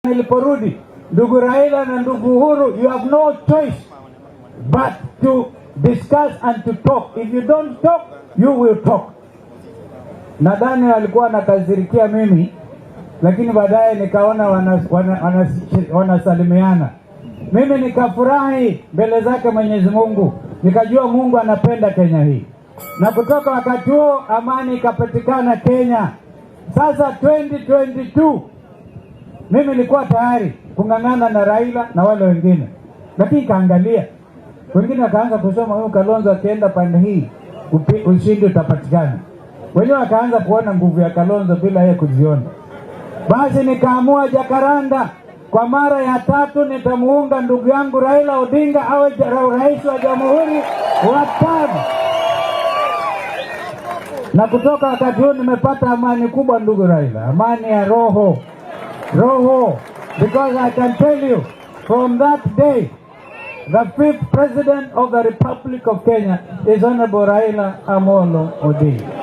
Niliporudi, ndugu Raila na ndugu Uhuru, you have no choice but to discuss and to talk. If you don't talk, you will talk. Nadhani walikuwa wanakasirikia mimi, lakini baadaye nikaona wanasalimiana, wana. Mimi nikafurahi mbele zake Mwenyezi Mungu, nikajua Mungu anapenda Kenya hii, na kutoka wakati huo amani ikapatikana Kenya. Sasa 2022 mimi nilikuwa tayari kung'ang'ana na Raila na wale wengine, lakini kaangalia wengine wakaanza kusema huyu Kalonzo akienda pande hii ushindi utapatikana. Wenyewe wakaanza kuona nguvu ya Kalonzo bila yeye kuziona. Basi nikaamua Jakaranda, kwa mara ya tatu nitamuunga ndugu yangu Raila Odinga awe rais wa jamhuri wa tano. Na kutoka wakati huu nimepata amani kubwa, ndugu Raila, amani ya roho roho, because I can tell you from that day the fifth president of the Republic of Kenya is Honorable Raila Amolo Odinga.